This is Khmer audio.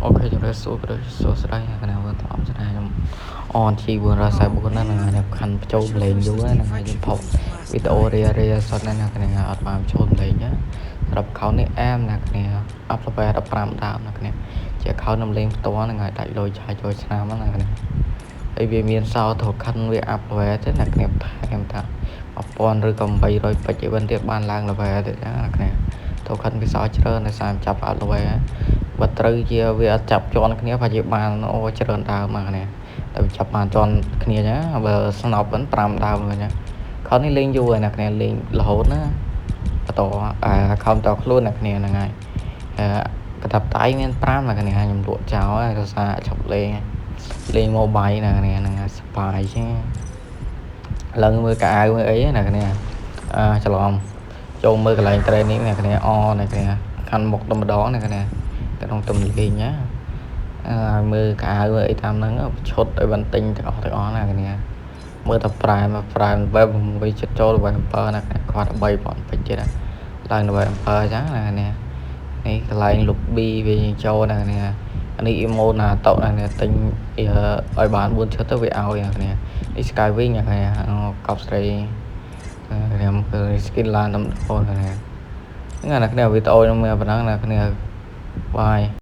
OK ជម្រាបសួរប្រិយសួស្តីអ្នកនាងត្រឡប់ស្ដាយខ្ញុំអនជី444ណាហ្នឹងហើយខាន់បញ្ចូលលេងយូរហ្នឹងហើយខ្ញុំផុសវីដេអូរារាសុទ្ធណាអ្នកនាងអត់បានបញ្ចូលលេងណាសម្រាប់ account នេះអែមអ្នកនាង up level 15ដើមអ្នកនាងជា account ខ្ញុំលេងផ្ទាល់ហ្នឹងហើយដាច់លុយឆាយចូលឆ្នាំហ្នឹងអ្នកនាងហើយវាមានសោ token វា up level ទេអ្នកនាងថែមថា1000ឬក៏800ពេជ្រអីវិញទៀតបានឡើង level ទៀតណាអ្នកនាង token វាសល់ច្រើនដោយសារចាប់ up level បើត្រូវជាវាអត់ចាប់ជាន់គ្នាប្រហែលជាបានអូច្រើនដើមមកនេះតែវាចាប់បានជាន់គ្នាចឹងបើស្នប់វិញ5ដើមវិញខននេះលេងយូរហើយអ្នកគ្នាលេងរហូតណាបន្តអា account តខ្លួនអ្នកគ្នាហ្នឹងហើយកតាបតៃមាន5អ្នកគ្នាខ្ញុំលក់ចោលហើយដោយសារឈប់លេងលេង mobile ណាគ្នាហ្នឹងហើយសប្បាយជាងឡើងមើលកៅអៅមើលអីណាគ្នាអឺច្រឡំចូលមើលកន្លែង training អ្នកគ្នាអអ្នកគ្នាខាន់មុខតែម្ដងអ្នកគ្នាក្នុងទំលេងណាអឺមើលកៅអៅមើលអីតាមហ្នឹងឈុតឲ្យបានទិញទាំងអស់ទាំងអស់ណាគ្នាមើលតែប្រែមកប្រែវេប6ចិត្តចូលវេប7ណាគ្នាខ្វះតែ3000ពេជ្រទៀតឡើងវេប7អញ្ចឹងណាគ្នានេះកន្លែង lobby វាចូលណាគ្នាអានេះ emote ណាតណាគ្នាទិញឲ្យបាន4ឈុតទៅវាឲ្យណាគ្នានេះ Sky Wing ណាគ្នាកប់ស្រីខ្ញុំគឺ skin ឡានតំដណាគ្នាហ្នឹងណាគ្នាវីដេអូខ្ញុំមានប៉ុណ្ណឹងណាគ្នាបាយ។